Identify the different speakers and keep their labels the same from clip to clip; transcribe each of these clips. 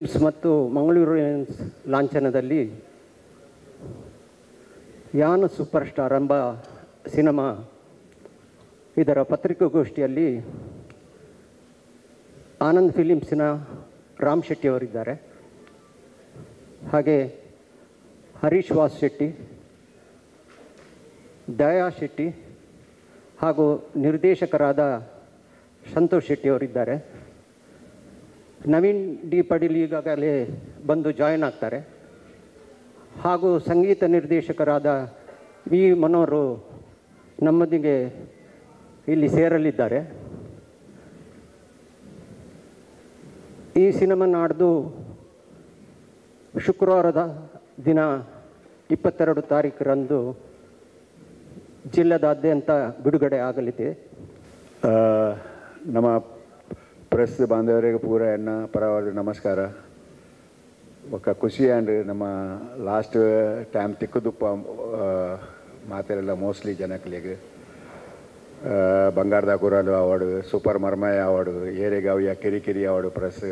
Speaker 1: ಮತ್ತು ಮಂಗಳೂರು ಲಾಂಛನದಲ್ಲಿ ಯಾನ್ super star ಎಂಬ ಸಿನಿಮಾ ಇದರ ಪತ್ರಿಕಾಗೋಷ್ಠಿಯಲ್ಲಿ ಆನಂದ್ ಫಿಲಿಮ್ಸ್ನ ರಾಮ್ ಶೆಟ್ಟಿಯವರಿದ್ದಾರೆ, ಹಾಗೆ ಹರೀಶ್ ವಾಸ್ ಶೆಟ್ಟಿ, ದಯಾ ಶೆಟ್ಟಿ ಹಾಗೂ ನಿರ್ದೇಶಕರಾದ ಸಂತೋಷ್ ಶೆಟ್ಟಿಯವರಿದ್ದಾರೆ. ನವೀನ್ ಡಿ ಪಡೀಲ್ ಈಗಾಗಲೇ ಬಂದು ಜಾಯಿನ್ ಆಗ್ತಾರೆ, ಹಾಗೂ ಸಂಗೀತ ನಿರ್ದೇಶಕರಾದ ವಿ ಮನೋರು ನಮ್ಮೊಂದಿಗೆ ಇಲ್ಲಿ ಸೇರಲಿದ್ದಾರೆ. ಈ ಸಿನಿಮಾ ನಾಡ್ದು ಶುಕ್ರವಾರದ ದಿನ 22 ತಾರೀಕರಂದು ಜಿಲ್ಲೆದಾದ್ಯಂತ ಬಿಡುಗಡೆ ಆಗಲಿದೆ.
Speaker 2: ನಮ್ಮ ಪ್ರೆಸ್ ಬಾಂಧವರಿಗೆ ಪೂರ ಎನ್ನ ಪರವಾಗಿ ನಮಸ್ಕಾರ. ಒಕ್ಕ ಖುಷಿ ಆ್ಯಂಡ್ ನಮ್ಮ ಲಾಸ್ಟ್ ಟೈಮ್ ತಿಕ್ಕುದುಪ್ಪ ಮಾತೆಲ್ಲ ಮೋಸ್ಟ್ಲಿ ಜನಕ್ಕಲಿಗೆ ಬಂಗಾರದ ಕುರಲು ಅವಾರ್ಡು, ಸೂಪರ್ ಮರ್ಮಯ ಅವಾರ್ಡು, ಏರೆಗಾವಿಯ ಕಿರಿಕಿರಿ ಅವಾರ್ಡು ಪ್ರೆಸ್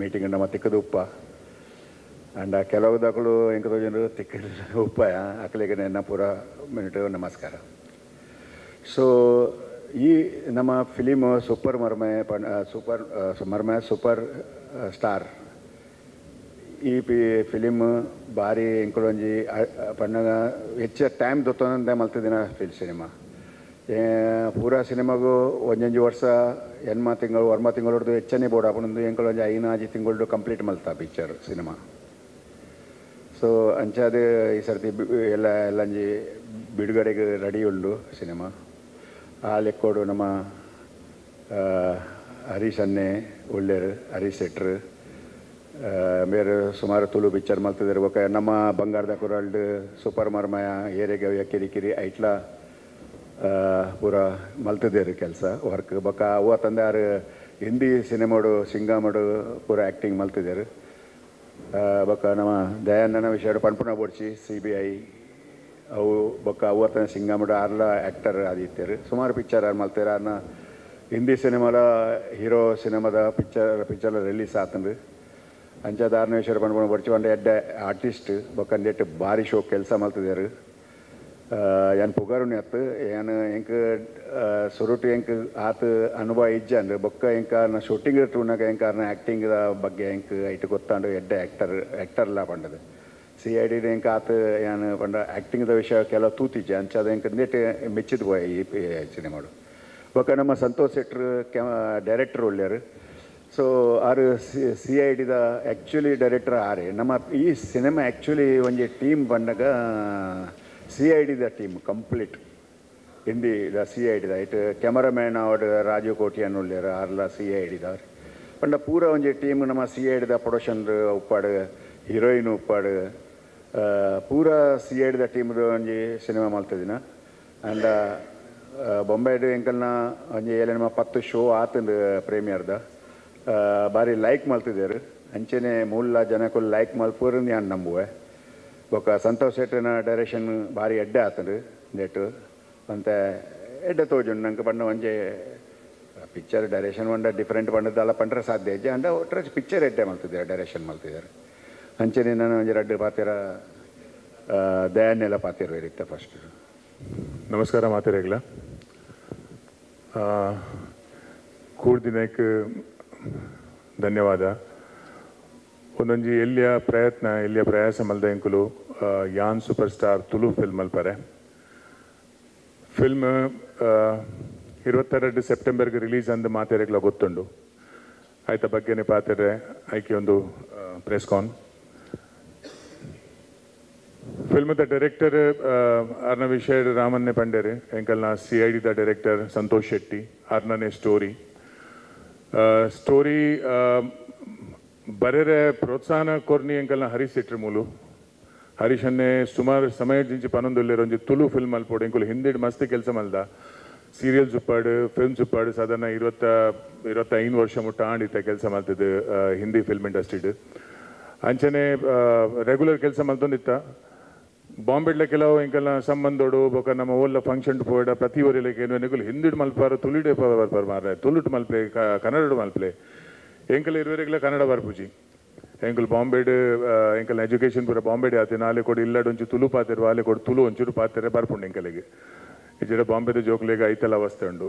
Speaker 2: ಮೀಟಿಂಗ್ ನಮ್ಮ ತಿಕ್ಕದುಪ್ಪ. ಆ್ಯಂಡ್ ಕೆಲವು ದಾಖಲು ಎಂಕ ಜನರು ತಿಕ್ಕ ಉಪ್ಪಾಯ ಅಕ್ಕಲಿಗೆ ನನ್ನ ಪೂರ ಮಿನಿಟ್ ನಮಸ್ಕಾರ. ಸೊ ಈ ನಮ್ಮ film super Marmaya super Marmaya super star ಈ ಫಿಲಿಮ್ ಭಾರಿ ಎಂಕುಲೊಂಜಿ ಪಣ್ಣಗ ಹೆಚ್ಚ ಟೈಮ್ ದೊತ್ತೊಂದೇ ಮಲ್ತಿದಿನ ಫಿಲ್ ಸಿನಿಮಾ. ಪೂರಾ ಸಿನಿಮಾಗೂ ಒಂಜೊಂಜಿ ವರ್ಷ ಎನ್ಮ ತಿಂಗಳು ವರ್ಮ ತಿಂಗಳೊಡ್ದು ಹೆಚ್ಚನೇ ಬೋರ್ಡ್ ಆಪುಂಡು. ಎಂಕುಲೊಂಜಿ 5 ತಿಂಗಳು ಕಂಪ್ಲೀಟ್ ಮಲ್ತ ಪಿಕ್ಚರ್ ಸಿನಿಮಾ. ಸೊ ಅಂಚಾದ ಈ ಸರ್ತಿ ಎಲ್ಲ ಎಲ್ಲಂಜಿ ಬಿಡುಗಡೆಗೆ ರೆಡಿ ಉಂಡು ಸಿನಿಮಾ. ಆ ಲೆಕ್ಕೋಡು ನಮ್ಮ ಹರೀಶ್ ಅನ್ನೆ ಒಳ್ಳೆಯರು, ಹರೀಶ್ ಶೆಟ್ರು ಬೇರೆ ಸುಮಾರು ತುಳು ಪಿಕ್ಚರ್ ಮಲ್ತಿದ್ದಾರೆ. ಬೊಕ್ಕ ನಮ್ಮ ಬಂಗಾರದ ಕುರಲ್ಡ್, ಸೂಪರ್ ಮರ್ಮಯ, ಏರೆಗವ್ಯ ಕಿರಿಕಿರಿ ಐಟ್ಲ ಪೂರ ಮಲ್ತಿದ್ದೇರು ಕೆಲಸ ವರ್ಕ್. ಬೊಕ್ಕ ಅವ ತಂದೆ ಆರು ಹಿಂದಿ ಸಿನಿಮಾಡು ಸಿಂಗಾಮಡು ಪೂರ ಆ್ಯಕ್ಟಿಂಗ್ ಮಲ್ತಿದ್ದೇರು. ಬೊಕ್ಕ ನಮ್ಮ ದಯಾನಂದನ ವಿಷಯ ಪನ್ಪುನ ಬೋಡ್ಚಿ CBI ಅವು ಬೊಕ್ಕ ಅವು ತಂದೆ ಸಿಂಗಾಮಡು ಆರ್ಲ ಆ್ಯಕ್ಟರ್ ಆದಿತ್ತೇರು. ಸುಮಾರು ಪಿಕ್ಚರ್ ಆರು ಮಲ್ತೇರು. ಆರ್ನ ಹಿಂದಿ ಸಿನಿಮಾದ ಹೀರೋ ಸಿನಿಮಾದ ಪಿಕ್ಚರ್ ರಿಲೀಸ್ ಆತಂದು. ಅಂಚಾದ ಆರ್ನೇಶ್ವರ ಪನ್ಪುನ ಬೋಡ್ಚಿ ಒಂದು ಎಡ್ಡೆ ಆರ್ಟಿಸ್ಟ್. ಬೊಕ್ಕ ನೆಟ್ ಭಾರಿ ಶೋ ಕೆಲಸ ಮಲ್ತಿದ್ದೇರು. ಏನ್ ಪುಗಾರುನಿ ಅತ್ತು ಏನು ಎಂಕ್ ಸುರುಟು ಎಂಕ್ ಆತ ಅನುಭವ ಇಜ್ಜಂಡು. ಬೊಕ್ಕ ಎಂಕ ಆರ್ನ ಶೂಟಿಂಗ್ ತೂನಾಗ ಎಂಕ ಆರ್ನ ಆ್ಯಕ್ಟಿಂಗ್ದ ಬಗ್ಗೆ ಎಂಕ್ ಐಟ್ ಗೊತ್ತಾಂಡು. ಎಡ್ಡೆ ಆ್ಯಕ್ಟರ್ಲ ಪಂಡದು CID ಎಂಕ ಆತ ಏನು ಪಂಡ ಆ್ಯಕ್ಟಿಂಗ್ದ ವಿಷಯ ಕೆಲವು ತೂತಿಜ್ಜೆ. ಅಂಚಾದ ಎಂಕ್ ನೆಟ್ ಮೆಚ್ಚಿದ ಪೋಯ್ ಈ ಸಿನಿಮಾಡು. ಬೊಕ್ಕ ನಮ್ಮ ಸಂತೋಷ್ ಶೆಟ್ರು ಡೈರೆಕ್ಟರ್ ಒಳ್ಳೆಯರು. ಸೊ ಆರು CIDದ ಆ್ಯಕ್ಚುಲಿ ಡೈರೆಕ್ಟರ್ ಆರೆ. ನಮ್ಮ ಈ ಸಿನಿಮಾ ಆ್ಯಕ್ಚುಲಿ ಒಂಜಿ ಟೀಮ್ ಬಂದಾಗ CIDದ ಟೀಮ್ ಕಂಪ್ಲೀಟ್ ಹಿಂದಿ CIDದ it cameraman award Rajiv Kotian ಉಳ್ಳೇರು ಆರ್ಲ CIDದವ್ರು. ಪಂಡ ಪೂರ ಒಂಜಿ ಟೀಮ್ ನಮ್ಮ CIDದ ಪ್ರೊಡಕ್ಷನ್ ಉಪ್ಪಾಡು, ಹೀರೋಯಿನ್ ಉಪ್ಪಾಡು, ಪೂರ CIDದ ಟೀಮ್ದು ಒಂಜಿ ಸಿನಿಮಾ ಮಲ್ತಿದಿನ. ಆ್ಯಂಡ್ ಬೊಂಬೈಡ್ ಎಂಕಲ್ನ ಒಂಜಿ ಏಳು ನಮ್ಮ 10 ಶೋ ಆತಂದು ಪ್ರೀಮಿಯರ್ದ ಭಾರಿ ಲೈಕ್ ಮಲ್ತಿದ್ದೇರು. ಅಂಚೆನೆ ಮೂಲ ಜನಕ್ಕೂ ಲೈಕ್ ಮಲ್ಪೂರು ನಾನು ನಂಬುವೆ. ಬೊಕ್ಕ ಸಂತೋಷ್ ಶೆಟ್ಟಿನ ಡೈರೆಕ್ಷನ್ ಭಾರಿ ಎಡ್ಡೆ ಆತಂಡು ನೆಟ್ಟು ಅಂತೆ ಎಡ್ಡೆ ತೋಜುಂಡು ನಂಗೆ. ಪಂಡ ಒಂಜಿ ಪಿಕ್ಚರ್ ಡೈರೆಕ್ಷನ್ ಪಂಡ ಡಿಫ್ರೆಂಟ್ ಪಂಡದಲ್ಲ ಪಂಡ್ರೆ ಸಾಧ್ಯ ಇಜ್ಜಿ. ಅಂಡ ಒಟ್ಟರೆ ಪಿಕ್ಚರ್ ಎಡ್ಡೆ ಮಲ್ತಿದ್ದಾರೆ, ಡೈರೆಕ್ಷನ್ ಮಲ್ತಿದ್ದಾರೆ. ಅಂಚೆನೆ ನಾನು ಒಂಜಿ ರಡ್ಡು ಪಾತಿರ ದಯಾನ್ನೆಲ್ಲ ಪಾತಿರ ಇರುತ್ತೆ ಫಸ್ಟ್.
Speaker 3: ನಮಸ್ಕಾರ ಮಾತಿರೇಗ್ಲ ಕೂಡ್ದಿನಕ್ಕೆ ಧನ್ಯವಾದ. ಒಂದೊಂಜಿ ಎಲ್ಲಿಯ ಪ್ರಯತ್ನ ಎಲ್ಲಿಯ ಪ್ರಯಾಸ ಮಲ್ದ ಎಂಕುಲು ಯಾನ್ ಸೂಪರ್ ಸ್ಟಾರ್ ತುಳು ಫಿಲ್ಮ್ ಮಲ್ಪರೆ. ಫಿಲ್ಮ್ 22 ಸೆಪ್ಟೆಂಬರ್ಗೆ ರಿಲೀಸ್ ಅಂದ ಮಾತೆರೆಗ್ಲ ಗೊತ್ತುಂಡು. ಆಯ್ತ ಬಗ್ಗೆನೆ ಪಾತೆರೆ ಐಕೆ ಒಂದು ಪ್ರೆಸ್ ಕಾನ್. ಫಿಲ್ಮ್ದ ಡೈರೆಕ್ಟರ್ ಅರ್ನ ವಿಷಯ ರಾಮನ್ನೆ ಪಂಡೇರು, ಎಂಕಲ್ನ CIDದ ಡೈರೆಕ್ಟರ್ ಸಂತೋಷ್ ಶೆಟ್ಟಿ ಅರ್ನನೇ ಸ್ಟೋರಿ ಸ್ಟೋರಿ ಬರೆರೆ ಪ್ರೋತ್ಸಾಹನ ಕೊರ್ನಿ ಎಂಕಲ್ನ ಹರೀಶ್ ಶೆಟ್ರು ಮೂಲು. ಹರೀಶನ್ನೇ ಸುಮಾರು ಸಮಯ ಜಿಂಚಿ ಪನೊಂದುಲ್ಲೇರು ಒಂಜಿ ತುಳು ಫಿಲ್ಮ್ ಮಲ್ಪೋಡು. ಎಂಕುಲು ಹಿಂದಿಡ್ ಮಸ್ತ್ ಕೆಲಸ ಮಲ್ದ, ಸೀರಿಯಲ್ಸ್ ಉಪ್ಪಾಡು, ಫಿಲ್ಮ್ಸ್ ಉಪ್ಪಾಡು. ಸಾಧಾರಣ 25 ವರ್ಷ ಮುಟ್ಟ ಆಂಡಿತ್ತ ಕೆಲಸ ಮಲ್ತಿದ್ದು ಹಿಂದಿ ಫಿಲ್ಮ್ ಇಂಡಸ್ಟ್ರಿಡ್. ಅಂಚನೆ ರೆಗ್ಯುಲರ್ ಕೆಲಸ ಮಲ್ತೊಂದಿತ್ತ. ಬಾಂಬೆಡ್ಲ ಕೆಲವು ಎಂಕಲ್ನ ಸಂಬಂಧೋಡು ಬೊಕ ನಮ್ಮ ಓಲ್ಲ ಫಂಕ್ಷನ್ ಪೋಡ ಪ್ರತಿ ಒರಿಲಕ್ಕೆ ಏನು ಹಿಂದಿಡ್ ಮಲ್ಪಾರು ತುಳಿಡೆ ಬರ್ಪಾರು ಮಾರ್ರೆ, ತುಳುಟು ಮಲ್ಪಲೆ, ಕನ್ನಡ ಮಲ್ಪಲೆ. ಎಂಕಲ್ ಇರುವರೆಗ್ಲ ಕನ್ನಡ ಬರ್ಪುಜಿ. ಎಂಕುಲು ಬಾಂಬೆಡ್ ಎಂಕಲ್ನ ಎಜುಕೇಷನ್ ಪೂರ ಬಾಂಬೆಡ್ ಆತೆ ನಾಲೆ ಕೊಡು ಇಲ್ಲಡ್ ಒಂಚಿ ತುಳು ಪಾತೆರು ಆಲೆ ಕೊಡು ತುಳು ಒಂಚೂರು ಪಾತೆರೆ ಬರ್ಪುಂಡು ಎಂಕಲೆಗ್ ಇಜ್ಜಿಡ ಬಾಂಬೆದ ಜೋಕುಲೆಗ್ ಐತಲ ಅವಸ್ಥೆ ಉಂಡು.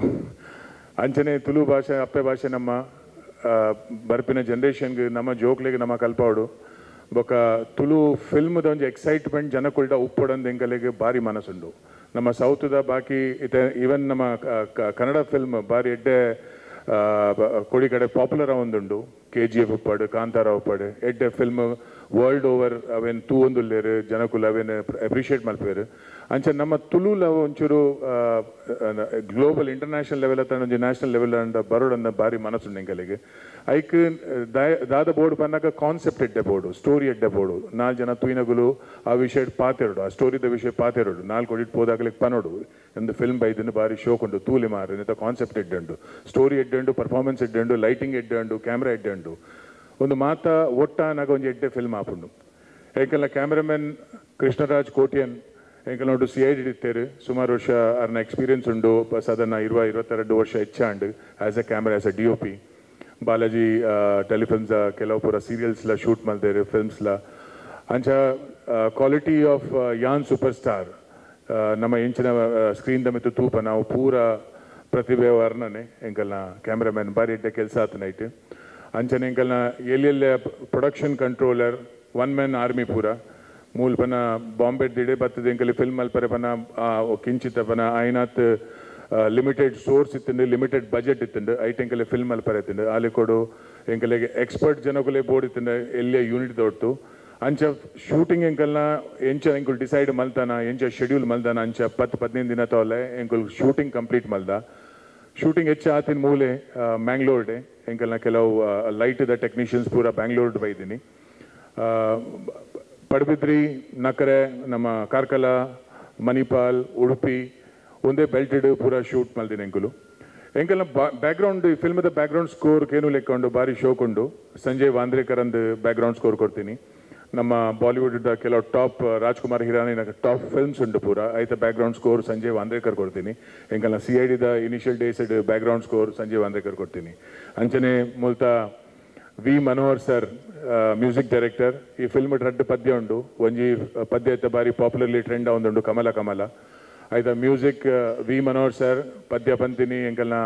Speaker 3: ಅಂಚನೆ ತುಳು ಭಾಷೆ ಅಪ್ಪೆ ಭಾಷೆ ನಮ್ಮ ಬರ್ಪಿನ ಜನ್ರೇಷನ್ಗೆ ನಮ್ಮ ಜೋಕ್ಲೆಗ್ ನಮ್ಮ ಕಲ್ಪಾವಡು ಬೊಕ ತುಳು ಫಿಲ್ಮ್ದ ಒಂಜಿ ಎಕ್ಸೈಟ್ಮೆಂಟ್ ಜನಕುಲ್ಡ ಉಪ್ಪೊಡಂದು ಎಂಕಲೆಗ್ ಬಾರಿ ಮನಸ್ಸುಂಡು. ನಮ್ಮ ಸೌತ್ದ ಬಾಕಿ ಇತ್ತೆ ಈವನ್ ನಮ್ಮ ಕನ್ನಡ ಫಿಲ್ಮ್ ಬಾರಿ ಎಡ್ಡೆ ಕೊಡಿ ಕಡೆ ಪಾಪ್ಯುಲರ್ ಆವೊಂದುಂಡು. K G F ಉಪ್ಪಡ್ ಕಾಂತಾರ ಉಪ್ಪಡ್ ಎಡ್ಡೆ film world over ಅವೇನು ತೂವೊಂದುಲ್ಲೆರ್ ಜನಕುಲು ಅವೇನು ಅಪ್ರಿಷಿಯೇಟ್ ಮಲ್ಪುವೆರ್. ಅಂಚ ನಮ್ಮ ತುಳುಲ ಒಂಚೂರು global international level ಅತ್ತ ಒಂಜಿ ನ್ಯಾಷನಲ್ ಲೆವೆಲ್ ಅಂಡ ಬರೋಡಂದ ಬಾರಿ ಮನಸ್ಸುಂಡು ಎಂಕಲೆಗ್. ಐಕ್ ದಾದ ಬೋರ್ಡ್ ಪನ್ನಗ ಕಾನ್ಸೆಪ್ಟ್ ಎಡ್ಡೆ ಬೋರ್ಡು ಸ್ಟೋರಿ ಎಡ್ಡೆ ಬೋರ್ಡು ನಾಲ್ ಜನ ತೂಯಿನಗುಲು ಆ ವಿಷಯ ಪಾತೆರಡು ಆ ಸ್ಟೋರಿದ ವಿಷಯ ಪಾತೆರಡು ನಾಲ್ಕು ಕೊಡಿಟ್ ಪೋದಾಗಲಿಕ್ಕೆ ಪನೋಡು ಎಂದು ಫಿಲ್ಮ್ ಬೈದಿನ ಬಾರಿ ಶೋಕ್ ಉಂಡು ತೂಲಿ ಮಾರು ಇಂಥ ಕಾನ್ಸೆಪ್ಟ್ ಎಡ್ಡೆ ಉಂಡು ಸ್ಟೋರಿ ಎಡ್ಡೆ ಉಂಡು ಪರ್ಫಾರ್ಮೆನ್ಸ್ ಎಡ್ಡೆ ಉಂಡು ಲೈಟಿಂಗ್ ಎಡ್ಡೆ ಉಂಡು ಕ್ಯಾಮ್ರಾ ಎಡ್ಡೆ ಉಂಡು ಒಂದು ಮಾತ ಒಟ್ಟಾನಾಗ ಒಂಜಿ ಎಡ್ಡೆ ಫಿಲ್ಮ್ ಆಪುಂಡು. ಎಂಕಲ್ನ ಕ್ಯಾಮ್ರಾಮನ್ ಕೃಷ್ಣರಾಜ್ ಕೋಟ್ಯನ್ ಎಂಕಲ್ನ ಒಟ್ಟು C I D ಇತ್ತೇರು ಸುಮಾರು ವರ್ಷ ಅರ್ನ ಎಕ್ಸ್ಪೀರಿಯನ್ಸ್ ಉಂಡು ಸಾಧಾರಣ 22 ವರ್ಷ ಹೆಚ್ಚಾಂಡು as a camera as a D O P. Balaji telefilms ಕೆಲವು ಪೂರ ಸೀರಿಯಲ್ಸ್ಲ ಶೂಟ್ ಮಲ್ದೇರು ಫಿಲ್ಮ್ಸ್ಲ ಅಂಚ ಕ್ವಾಲಿಟಿ ಆಫ್ ಯಾನ್ ಸೂಪರ್ ಸ್ಟಾರ್ ನಮ್ಮ ಎಂಚಿನ ಸ್ಕ್ರೀನ್ the ಮಿತ್ತು ತೂಪ ನಾವು ಪೂರ ಪ್ರತಿಭೆ ವರ್ಣನೆ ಎಂಕಲ್ನ ಕ್ಯಾಮ್ರಾಮನ್ ಬಾರಿ ಎಡ್ಡೆ ಕೆಲಸ ಆತು ನೈಟ್. ಅಂಚನೆ ಎಂಕಲ್ನ ಎಲ್ಲೆಲ್ಲ production controller one man army ಪೂರ ಮೂಲ ಪನ ಬಾಂಬೆ ದಿಡೆ ಬತ್ತದ ಎಂಕಲಿ ಫಿಲ್ಮ್ ಮಲ್ಪರೆ ಪನ ಕಿಂಚಿತ ಪನ ಐನಾತ್ ಲಿಮಿಟೆಡ್ ಸೋರ್ಸ್ ಇತ್ತಂಡು ಲಿಮಿಟೆಡ್ ಬಜೆಟ್ ಇತ್ತಂಡು ಐಟ್ ಎಂಕಲೆ ಫಿಲ್ಮ್ ಮಲ್ಪರೆ ಇತ್ತಂಡು ಆಲೆ ಕೊಡು ಎಂಕಲೆಗೆ ಎಕ್ಸ್ಪರ್ಟ್ ಜನಕುಲೆ ಬೋರ್ಡ್ ಇತ್ತಂಡು ಎಲ್ಲೇ ಯೂನಿಟ್ ದೊಡ್ತು. ಅಂಚ ಶೂಟಿಂಗ್ ಎಂಕಲ್ನ ಎಂಚ ಎಂಕುಲು ಡಿಸೈಡ್ ಮಲ್ತಾನ ಎಂಚ ಶೆಡ್ಯೂಲ್ ಮಲ್ತಾನ ಅಂಚ 10-15 ದಿನ ತೋಲೆ ಎಂಕುಲು ಶೂಟಿಂಗ್ ಕಂಪ್ಲೀಟ್ ಮಲ್ದ. ಶೂಟಿಂಗ್ ಹೆಚ್ಚು ಆತಿನ ಮೂಲೆ ಮ್ಯಾಂಗ್ಳೂರ್ ಡೇ ಎಂಕಲ್ನ ಕೆಲವು ಲೈಟ್ದ ಟೆಕ್ನಿಷಿಯನ್ಸ್ ಪೂರ ಬ್ಯಾಂಗ್ಳೂರ್ ಬೈದಿನಿ. ಪಡಬಿದ್ರಿ ನಕರೆ ನಮ್ಮ ಕಾರ್ಕಳ ಮಣಿಪಾಲ್ ಉಡುಪಿ ಒಂದೇ ಬೆಲ್ಟೆಡ್ ಪೂರ ಶೂಟ್ ಮಲ್ದಿನ ಎಂಕುಲು. ಎಂಕಲ್ನ ಬ್ಯಾಕ್ಗ್ರೌಂಡ್ ಈ ಫಿಲ್ಮ್ದ ಬ್ಯಾಕ್ಗ್ರೌಂಡ್ ಸ್ಕೋರ್ ಕೇನು ಲೆಕ್ಕೊಂಡು ಭಾರಿ ಶೋಕ್ ಉಂಡು. ಸಂಜಯ್ ವಾಂದ್ರೇಕರ್ ಅಂದು ಬ್ಯಾಕ್ಗ್ರೌಂಡ್ ಸ್ಕೋರ್ ಕೊಡ್ತೀನಿ. ನಮ್ಮ ಬಾಲಿವುಡ್ ಕೆಲವು ಟಾಪ್ ರಾಜ್ಕುಮಾರ್ ಹಿರಾನಿನ ಟಾಪ್ ಫಿಲ್ಮ್ಸ್ ಉಂಟು ಪೂರ ಐತ ಬ್ಯಾಕ್ಗ್ರೌಂಡ್ ಸ್ಕೋರ್ ಸಂಜಯ್ ವಾಂದ್ರೇಕರ್ ಕೊಡ್ತೀನಿ. ಎಂಕಲ್ನ ಸಿ I ಡಿದ initial days background score Sanjay Vandrekar ಕೊಡ್ತೀನಿ. ಅಂಚನೆ ಮೂಲ್ತ V Manohar sir music director. ಈ ಫಿಲ್ಮ್ ರಡ್ಡು ಪದ್ಯ ಉಂಡು ಒಂಜಿ ಪದ್ಯ ಐತ ಬಾರಿ ಪಾಪ್ಯುಲರ್ಲಿ ಟ್ರೆಂಡ್ ಉಂಡು ಕಮಲ ಕಮಲ ಆಯ್ತಾ ಮ್ಯೂಸಿಕ್ ವಿ ಮನೋಹರ್ ಸರ್ ಪದ್ಯ ಪಂತಿನಿ ಎಂಕಲ್ನ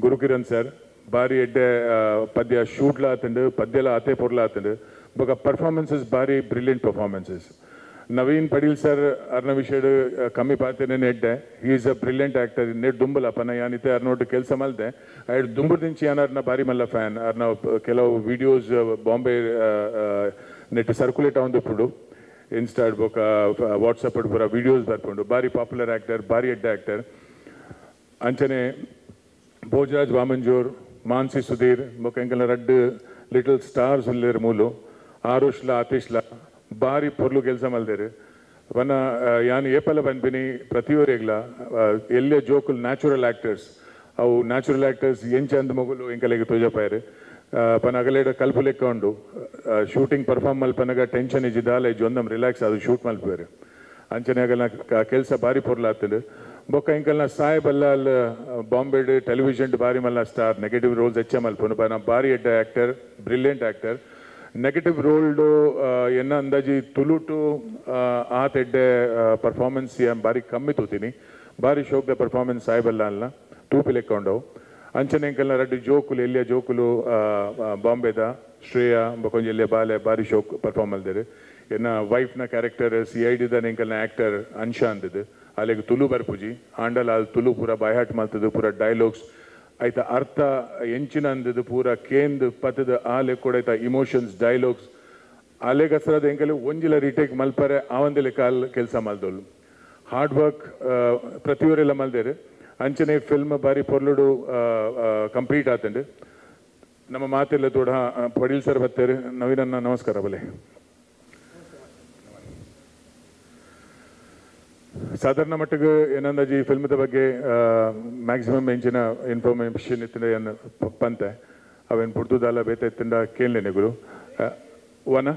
Speaker 3: ಗುರುಕಿರಣ್ ಸರ್ ಬಾರಿ ಎಡ್ಡೆ ಪದ್ಯ ಶೂಟ್ಲ ಆತಂಡು ಪದ್ಯಲ ಆತೆ ಪೊರ್ಲ ಆತಂಡು ಬೊಕ ಪರ್ಫಾರ್ಮೆನ್ಸಸ್ ಬಾರಿ brilliant performances. Naveen Padil sir ಅರ್ನ ವಿಷಯಡ್ ಕಮ್ಮಿ ಪಾತೆನೆ ಎಡ್ಡೆ he is a brilliant actor net ದುಂಬಲ ಪನ ಯಾನಿತೆ ಅರ್ನೋಟು ಕೆಲಸ ಮಲ್ದೆ ಐಡ್ ದುಂಬು ದಿಂಚಿ ಅರ್ನ ಬಾರಿ ಮಲ್ಲ ಫ್ಯಾನ್ ಅರ್ನ ಕೆಲವು videos Bombay net circulate ಆವೊಂದುಪ್ಪುಂಡು ಇನ್ಸ್ಟಾಡ್ ಬೊಕ ವಾಟ್ಸಪ್ ಪೂರ ವೀಡಿಯೋಸ್ ಬರ್ಪುಂಡು ಬಾರಿ ಪಾಪ್ಯುಲರ್ ಆಕ್ಟರ್ ಬಾರಿ ಎಡ್ಡೆ ಆಕ್ಟರ್. ಅಂಚನೆ ಭೋಜರಾಜ್ ವಾಮಂಜೂರ್ ಮಾನ್ಸಿ ಸುಧೀರ್ ಬೊಕ ಎಂಕಲ್ನ ರಡ್ಡು ಲಿಟಲ್ ಸ್ಟಾರ್ಸ್ ಉಲ್ಲೇರು ಮೂಲು ಆರುಷ್ಲ ಆತಿಶ್ಲ ಬಾರಿ ಪೊರ್ಲು ಕೆಲಸ ಮಲ್ದೇರು ವನ ಯಾನ್ ಏಪಲ ಪನ್ಪಿನಿ ಪ್ರತಿಯೊರಿಗ್ಲ ಎಲ್ಲೆ ಜೋಕುಲು ನ್ಯಾಚುರಲ್ ಆಕ್ಟರ್ಸ್ ಅವು ನ್ಯಾಚುರಲ್ ಆಕ್ಟರ್ಸ್ ಎಂಚ ಅಂದ್ ಮೊಗುಲು ಎಂಕಲೆಗ್ ತೋಜಪಾಯರು ಪನ ಅಗಲೇಡ ಕಲ್ಪು ಲೆಕ್ಕ ಉಂಡು ಶೂಟಿಂಗ್ ಪರ್ಫಾರ್ಮ್ ಮಲ್ಪನಗ ಟೆನ್ಷನ್ ಇಜ್ಜಿ ದಾಲ ಇಜ್ಜಿ ಒಂದಮ್ ರಿಲ್ಯಾಕ್ಸ್ ಅದು ಶೂಟ್ ಮಲ್ಪುವೆರು. ಅಂಚನೆ ಅಗಲ್ನ ಕೆಲಸ ಬಾರಿ ಪೊರ್ಲು ಆತಂಡು. ಬೊಕ್ಕ ಎಂಕಲ್ನ ಸಾಹೇಬ್ ಅಲ್ಲಾಲ್ ಬಾಂಬೆಡ್ ಟೆಲಿವಿಷನ್ ಬಾರಿ ಮಲ್ಲ star negative rolls ಹೆಚ್ಚ ಮಲ್ಪುನು ಪನ ಬಾರಿ ಎಡ್ಡೆ actor brilliant actor. Negative rolled ಎನ್ನ ಅಂದಾಜಿ ತುಳುಟು ಆತ ಎಡ್ಡೆ ಪರ್ಫಾರ್ಮೆನ್ಸ್ ಬಾರಿ ಕಮ್ಮಿ ತೂತೀನಿ ಬಾರಿ ಶೋಕ್ದ ಪರ್ಫಾರ್ಮೆನ್ಸ್ ಸಾಹೇಬ್ ಅಲ್ಲಾಲ್ನ ತೂಪಿ ಲೆಕ್ಕ ಉಂಡವು. ಅಂಚನೆ ಎಂಕಲ್ನ ರಡ್ಡು ಜೋಕುಲು ಎಲ್ಲಿಯ ಜೋಕುಲು ಬಾಂಬೆದ ಶ್ರೇಯಾ ಬೊಕೊಂಜಿ ಎಲ್ಲಿಯ ಬಾಲೆ ಬಾರಿ ಶೋಕ್ ಪರ್ಫಾರ್ಮ್ ಮಲ್ದೇರು. ಎನ್ನ ವೈಫ್ನ character C I ಡಿದ ಎಂಕಲ್ನ actor Ansha ಅಂದಿದ್ದು ಅಲ್ಲಿಗೆ ತುಳು ಬರ್ಪುಜಿ ಆಂಡಲ ಅಲ್ಲಿ ತುಳು ಪೂರ ಬಾಯ್ಹಾಟ್ ಮಲ್ತದ್ದು ಪೂರ ಡೈಲಾಗ್ಸ್ ಆಯ್ತಾ ಅರ್ಥ ಎಂಚಿನ ಅಂದದ್ದು ಪೂರ ಕೇಂದ್ ಪತ್ತದ ಆಲೆ ಕೂಡ ಆಯ್ತಾ ಇಮೋಷನ್ಸ್ ಡೈಲಾಗ್ಸ್ ಅಲೆಗೆ ಹಸ್ರದ ಎಂಕಲೆ ಒಂಜಿಲ ರಿಟೇಕ್ ಮಲ್ಪರೆ ಆವಂದಿಲೆ ಕಾಲ್ ಕೆಲಸ ಮಲ್ದೋಲು ಹಾರ್ಡ್ ವರ್ಕ್ ಪ್ರತಿಯೊರೆಲ್ಲ ಮಲ್ದೇರು. ಅಂಚನೆ ಫಿಲ್ಮ್ ಬಾರಿ ಪೊರ್ಲುಡು ಕಂಪ್ಲೀಟ್ ಆತಂಡು. ನಮ್ಮ ಮಾತೆಲ್ಲ ತೋಡ ಪಡೀಲ್ ಸರ್ ಬತ್ತೇರು. ನವೀನನ್ನ ನಮಸ್ಕಾರ ಬಲೆ. ಸಾಧಾರಣ ಮಟ್ಟಿಗೆ ಏನಂದಾಜಿ ಫಿಲ್ಮ್ದ ಬಗ್ಗೆ ಮ್ಯಾಕ್ಸಿಮಮ್ ಎಂಚಿನ ಇನ್ಫಾರ್ಮೇಷನ್ ಇತ್ತಿನ ಏನು ಪಂತೆ ಅವೇನು ಪುಡ್ದುದಲ್ಲ ಬೇತ ಇತ್ತಿಂದ ಕೇಳಲೇನೆಗಳು. One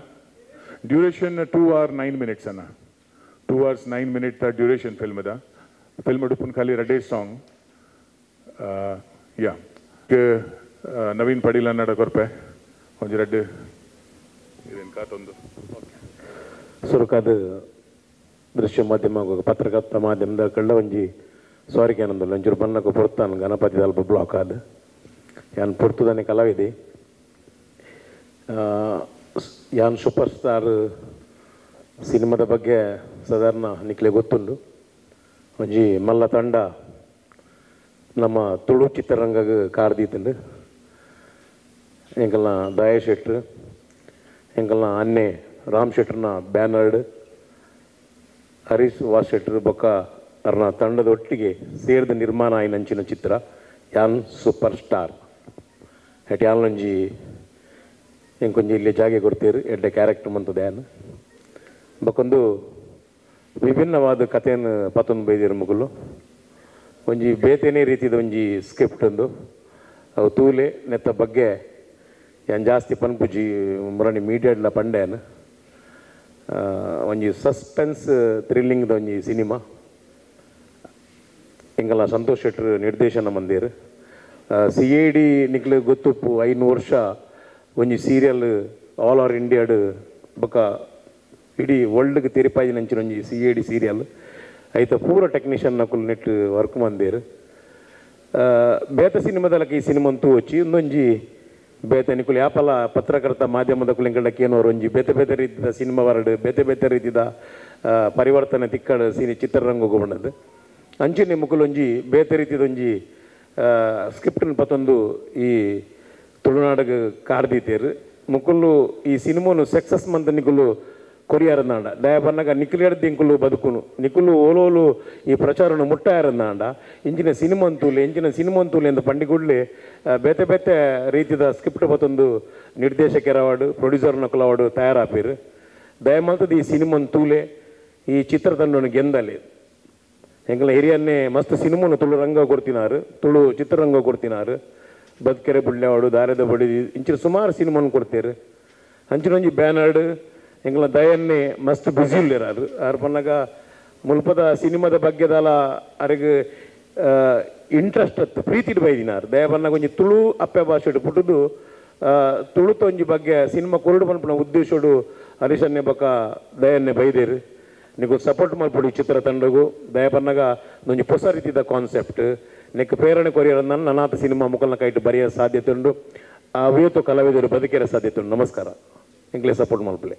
Speaker 3: duration 2 hours 9 minutes ಅನ್ನ 2 hours 9 minute duration ಫಿಲ್ಮ್ದ. Film ಉಡುಪುನ್ ಖಾಲಿ ರಡೇ ಸಾಂಗ್ ಯಾ ನವೀನ್ ಪಡೀಲ್ ಅನ್ನಡ ಕೊರ್ಪೆ ಒಂಜಿ ರಡ್ಡು. ನಿಕ್ಲೆನ್ ಕಾತೊಂದು
Speaker 4: ಸುರುಕಾದ ದೃಶ್ಯ ಮಾಧ್ಯಮ ಪತ್ರಕರ್ತ ಮಾಧ್ಯಮದ ಕಳ್ಳ ಒಂಜಿ ಸಾರಿ ಆನಂದಲ್ಲ ಒಂಚೂರು ಬನ್ನಕ ಪೊರ್ತಾನು ಗಣಪತಿ ಅಲ್ಪ ಬ್ಲಾಕ್ ಆದ್ ಯಾನ್ ಪೊರ್ತುದನೆ ಕಲಾವಿದೆ ಯಾನ್ ಸೂಪರ್ ಸ್ಟಾರ್ ಸಿನಿಮಾದ ಬಗ್ಗೆ ಸಾಧಾರಣ ನಿಕ್ಲೆ ಗೊತ್ತುಂಡು. ಒಂಜಿ ಮಲ್ಲ ತಂಡ ನಮ್ಮ ತುಳು ಚಿತ್ರರಂಗಗ್ ಕಾರ್ದೀತುಂಡು. ಎಂಕಲ್ನ ದಯಾ ಶೆಟ್ರು, ಎಂಕಲ್ನ ಅನ್ನೆ ರಾಮ್ ಶೆಟ್ರನ ಬ್ಯಾನರ್ಡ್, ಹರೀಶ್ ವಾಸ್ ಶೆಟ್ರು ಬೊಕ್ಕ ಅರ್ನ ತಂಡದ ಒಟ್ಟಿಗೆ ಸೇರ್ದ ನಿರ್ಮಾಣ ಆಯಿನಂಚಿನ ಚಿತ್ರ ಯಾನ್ ಸೂಪರ್ ಸ್ಟಾರ್. ಎಟ್ ಯಾನ್ಲೊಂಜಿ ಎಂಕೊಂಜಿ ಇಲ್ಲಿ ಜಾಗೆ ಕೊಡ್ತೀರು ಎಡ್ಡೆ ಕ್ಯಾರೆಕ್ಟರ್ ಮಂತದ ಯಾನ್ ಬೊಕ್ಕೊಂದು ವಿಭಿನ್ನವಾದ ಕಥೆಯನ್ನು ಪತ್ತೊಂದು ಬೈದಿರು ಮುಗುಲು. ಒಂಜಿ ಬೇತೆನೇ ರೀತಿದ ಒಂಜಿ ಸ್ಕ್ರಿಪ್ಟ್ ಒಂದು ಅವು ತೂಲೆ ನೆತ್ತ ಬಗ್ಗೆ ಯಾನ್ ಜಾಸ್ತಿ ಪನ್ಪುಜಿ ಮುರಣಿ ಮೀಡಿಯಾಡ್ಲ ಪಂಡೆನ್. ಒಂಜಿ ಸಸ್ಪೆನ್ಸ್ ಥ್ರಿಲ್ಲಿಂಗ್ದ ಒಂಜಿ ಸಿನಿಮಾ. ಎಂಕಲ್ನ ಸಂತೋಷ್ ಶೆಟ್ರು ನಿರ್ದೇಶನ ಮಂದಿರ್. ಸಿ ಎ ಡಿ ನಿಕ್ಲೆ ಗೊತ್ತುಪ್ಪು 5 ವರ್ಷ ಒಂಜಿ ಸೀರಿಯಲ್ ಆಲ್ ಓವರ್ ಇಂಡಿಯಾಡ್ ಬೊಕ್ಕ ಇಡೀ ವರ್ಲ್ಡ್ಗೆ ತೆರಿಪಾಯಿನಂಚಿನ ಒಂಜಿ ಸಿ ಎ ಡಿ ಸೀರಿಯಲ್. ಐತ ಪೂರ ಟೆಕ್ನಿಷಿಯನ್ ನಕುಲು ನೆಟ್ ವರ್ಕ್ ಮಂದೇರು. ಬೇತ ಸಿನಿಮಾದಲಕ ಈ ಸಿನಿಮಾ ತೂವೊಚ್ಚಿ ಇಂದೊಂಜಿ ಬೇತೆ ನಿಕುಲು ಯಾಪಲ ಪತ್ರಕರ್ತ ಮಾಧ್ಯಮದಕುಲು ಎಂಕಲ್ನ ಕೇನೋರು ಒಂಜಿ ಬೇತೆ ಬೇತೆ ರೀತಿದ ಸಿನಿಮಾ ವರಡು ಬೇತೆ ಬೇತೆ ರೀತಿದ ಪರಿವರ್ತನೆ ತಿಕ್ಕಡು ಸಿನಿ ಚಿತ್ರರಂಗಕ್ಕೆ ಬಂದದ್ದು. ಅಂಚಿನ ಮುಕುಲೊಂಜಿ ಬೇತೆ ರೀತಿದೊಂಜಿ ಸ್ಕ್ರಿಪ್ಟ್ನ ಪತ್ತೊಂದು ಈ ತುಳುನಾಡಗ್ ಕಾರ್ದೀತೇರು. ಮುಕುಲು ಈ ಸಿನಿಮಾನು ಸಕ್ಸಸ್ ಮಂತ ನಿಕುಲು ಕೊರಿಯಾರನ್ನಾಂಡ ದಯ ಬನ್ನಗ ನಿಕುಲು ಎಂಕುಲು ಬದುಕುನು ನಿಕುಲು ಓಲೋಲು ಈ ಪ್ರಚಾರನು ಮುಟ್ಟಾಯರನ್ನಾಂಡ ಇಂಚಿನ ಸಿನಿಮಂತೂಲೆ ಇಂಚಿನ ಸಿನಿಮಂತೂಲೆ ಎಂದು ಪಂಡಿಗುಡ್ಲೆ ಬೇತೆ ಬೇತೆ ರೀತಿದ ಸ್ಕ್ರಿಪ್ಟ್ ಪತ್ತೊಂದು ನಿರ್ದೇಶಕರವಾಡು ಪ್ರೊಡ್ಯೂಸರ್ ನಕುಲವಾಡು ತಯಾರಾಪೀರು. ದಯಮಲ್ತದ ಈ ಸಿನಿಮಂತೂಲೆ ಈ ಚಿತ್ರತಂಡನು ಗೆಂದಲೆ. ಎಂಕಲ್ನ ಹಿರಿಯನ್ನೇ ಮಸ್ತ್ ಸಿನಿಮಾನು ತುಳು ರಂಗ ಕೊಡ್ತಿನಾರು, ತುಳು ಚಿತ್ರರಂಗ ಕೊಡ್ತಿನಾರು. ಬದುಕೆರೆ ಬುಳ್ಳೆವಾಡು ದಾರದ ಬಡಿ ಇಂಚಿನ ಸುಮಾರು ಸಿನಿಮಾನು ಕೊಡ್ತೇರು. ಅಂಚಿನೊಂಜಿ ಬ್ಯಾನರ್ಡ್ ಎಂಕಲ್ನ ದಯನ್ನೇ ಮಸ್ತ್ ಬ್ಯುಸಿ ಉಲ್ಲೇರು. ಆರು ಪನ್ನಗ ಮುಲ್ಪದ ಸಿನಿಮಾದ ಬಗ್ಗೆದಲ ಅರೆಗ್ ಇಂಟ್ರೆಸ್ಟ್ ಅತ್ತು ಪ್ರೀತಿಡ್ ಬೈದಿನಾರು. ದಯ ಪನ್ನಗ ಒಂಜಿ ತುಳು ಅಪ್ಪೆ ಭಾಷೆಡ್ ಪುಟ್ಟುದು ತುಳುತ ಒಂಜಿ ಬಗ್ಗೆ ಸಿನಿಮಾ ಕೊರಡು ಪನ್ಪುನ ಉದ್ದೇಶಡು ಹರೀಶನ್ನೇ ಬೊಕ್ಕ ದಯನ್ನೇ ಬೈದೇರು. ನಿಗು ಸಪೋರ್ಟ್ ಮಲ್ಪೊಡು ಈ ಚಿತ್ರ ತಂಡಗು. ದಯ ಪನ್ನಗ ಒಂಜಿ ಹೊಸ ರೀತಿದ ಕಾನ್ಸೆಪ್ಟ್ ನೆಕ್ ಪ್ರೇರಣೆ ಕೊರಿಯರ್ ನನಾತ ಸಿನಿಮಾ ಮುಕಲ್ನ ಕೈಟ್ ಬರೆಯ ಸಾಧ್ಯತೆ ಉಂಡು. ಆ ವಿಯತ್ತು ಕಲಾವಿದರು ಬದುಕಿರ ಸಾಧ್ಯತೆ ಉಂಡು. ನಮಸ್ಕಾರ, ಎಂಕ್ಲೆ ಸಪೋರ್ಟ್ ಮಲ್ಪಲೆ.